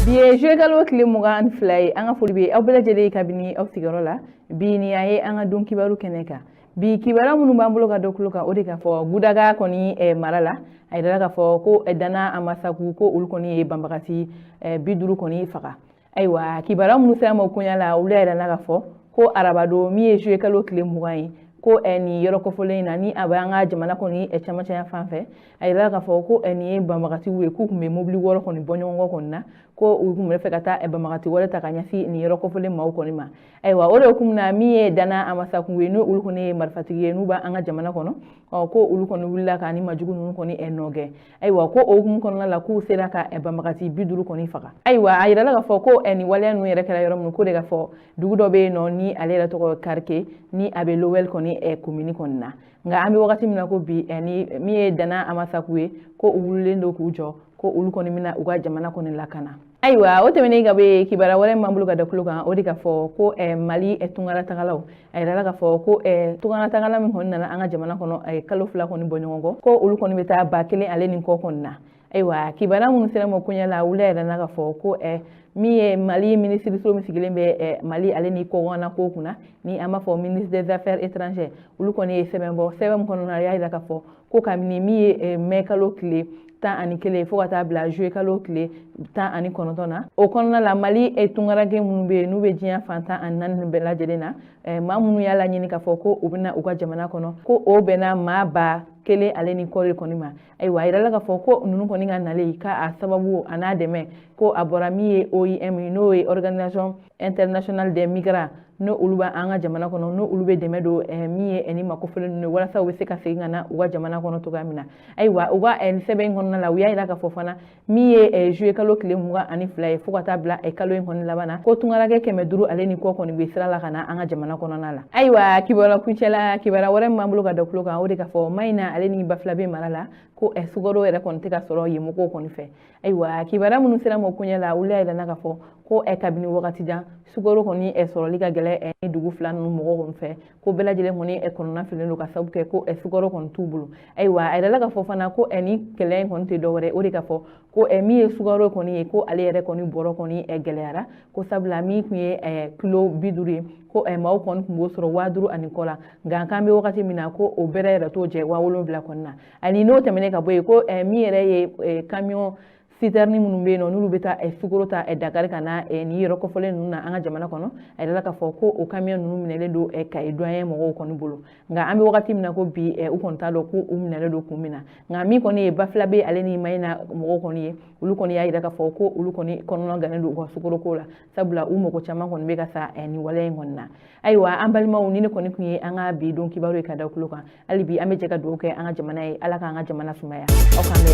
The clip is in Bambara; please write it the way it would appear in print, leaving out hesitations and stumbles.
Bi ye juillet kalo tile 22 ye. An ka foli bɛ aw bɛɛ lajɛlen ye kabini aw sigiyɔrɔ la. Bi ni a ye an ka don kibaru kɛnɛ kan. Bi kibaruya minnu b'an bolo ka da tulo kan, o de k'a fɔ Gudaga kɔni mara la, a yirala k'a fɔ ko Dana Amasaku, ko olu kɔni ye banbagati 50 kɔni faga. Ayiwa, kibaruya minnu sera ma koɲa la, olu y'a yirala k'a fɔ ko arabadon min ye juillet kalo tile 20 ye, ko nin yɔrɔ kofɔlen in na, ni a bɛ an ka jamana kɔni camancɛya fan fɛ, a yirala k'a fɔ ko nin ye banbagatiw ye, k'u tun bɛ mobili 6 kɔni bɔ ɲɔgɔn kɔ kɔni na, ko u tun bɛ fɛ ka taa banbagati wɛrɛ ta ka ɲɛsin nin yɔrɔ kofɔlen maaw kɔni ma. Ayiwa, o de hukumu na, min ye Dana Amasaku ye, n'olu kɔni ye marifatigi ye, n'u b'an ka jamana kɔnɔ, ɔ ko olu kɔni wulila ka ni majugu ninnu kɔni nɔgɛn. Ayiwa, ko o hukumu kɔnɔna la, k'u sera ka banbagati 50 kɔni faga. Ayiwa, a yirala k'a fɔ ko nin waleya ninnu yɛrɛ kɛra yɔrɔ min, ko de k'a fɔ dugu dɔ bɛ yen nɔ, ni ale yɛrɛ tɔgɔ Karike, ni a bɛ Lowɛli kɔni komini kɔni na. Nka an bɛ wagati min na ko bi, ni min ye Dana Amasaku ye, ko u wulilen don k'u jɔ, ko olu kɔni bɛna u ka jamana kɔni lakana. Ayiwa, o tɛmɛnen ka bɔ yen, kibaruya wɛrɛ min b'an bolo ka da tulo kan, o de k'a fɔ ko Mali tungaratagalaw, a yirala k'a fɔ ko tungaratagala min kɔni nana an ka jamana kɔnɔ kalo 2 kɔni bɔ ɲɔgɔn kɔ, ko olu kɔni bɛ taa 1000 ale ni kɔ kɔni na. Ayiwa, kibaruya minnu sera ma koɲɛ la, olu y'a yirala k'a fɔ ko min ye Mali minisiriso min sigilen bɛ Mali ale ni kɔkanna ko kunna, ni an b'a fɔ ministre des Affaires étrangères, olu kɔni ye sɛbɛn bɔ. Sɛbɛn min kɔnɔna na, a y'a yira k'a fɔ ko kabini min ye mɛ kalo tile 11 fo ka taa bila juillet kalo tile 19 na, o kɔnɔna la, Mali tungaranke minnu bɛ yen, n'u bɛ diɲɛ fan 14 bɛɛ lajɛlen na, maa minnu y'a laɲini k'a fɔ ko u bɛna u ka jamana kɔnɔ, ko o bɛnna maa 1000 ale ni kɔ de kɔni ma. Ayiwa, a yirala k'a fɔ ko ninnu kɔni ka nalen, k'a sababu a n'a dɛmɛ, ko a bɔra min ye OIM, n'o ye Organisation internationale des migrants, n'o olu b'an ka jamana kɔnɔ, n'o olu bɛ dɛmɛ don min ye ni makofɔlen ninnu ye, walasa u bɛ se ka segin ka na u ka jamana kɔnɔ cogoya min na. Ayiwa, u ka sɛbɛn in kɔnɔna la, u y'a yira k'a fɔ fana, min ye juillet kalo tile 22 ye fo ka taa bila kalo in kɔni laban na, ko tungarakɛ 500 ale ni kɔ kɔni bɛ sira la ka na an ka jamana kɔnɔna la. Ayiwa, kibaruya kuncɛla, kibaruya wɛrɛ min b'an bolo ka da tulo kan, o de k'a fɔ Mayina ale ni Bafilabe mara la, ko sukaro yɛrɛ kɔni tɛ ka sɔrɔ yen mɔgɔw kɔni fɛ. Ayiwa, kibaruya minnu sera ma koɲɛ la, olu y'a yira k'a fɔ ko kabini wagati jan, sukaro kɔni sɔrɔli ka gɛlɛn ni dugu fila ninnu mɔgɔw kɔni fɛ, ko bɛɛ lajɛlen kɔni kɔnɔna fililen don ka sababu kɛ ko sukaro kɔni t'u bolo. Ayiwa, a yirala k'a fɔ fana ko ni kɛlɛ in kɔni tɛ dɔwɛrɛ, o de k'a fɔ ko min ye sukaro kɔni ye, ko ale yɛrɛ kɔni bɔrɔ kɔni gɛlɛyara, ko sabula min tun ye kilo 50 ye, ko maaw kɔni tun b'o sɔrɔ 5000 ani kɔ la, nka k'an bɛ wagati min na, ko o bɛrɛ yɛrɛ t'o jɛ 7000 kɔni na. Ani n'o tɛmɛnen ka bɔ yen, ko min yɛrɛ ye camion citerne minnu bɛ yen nɔ, n'olu bɛ taa sukaro ta Dakari ka na nin yɔrɔ kofɔlen ninnu na an ka jamana kɔnɔ, a yirala k'a fɔ ko o camion ninnu minɛlen don Kayi douanier mɔgɔw kɔni bolo. Nka an bɛ wagati min na ko bi, u kɔni t'a dɔn ko u minɛlen don kun min na. Nka min kɔni ye Bafilabe ale ni Mayina mɔgɔw kɔni ye, olu kɔni y'a yira k'a fɔ ko olu kɔni kɔnɔna gannen don u ka sukaro ko la, sabula u mɔgɔ caman kɔni bɛ ka sa nin waleya in kɔni na. Ayiwa, an balimaw, ni ne kɔni tun ye an ka bi don kibaru ye ka da tulo kan. Hali bi, an bɛ jɛ ka dugawu kɛ an ka jamana ye, Ala k'an ka jamana sumaya. Aw k'an bɛn.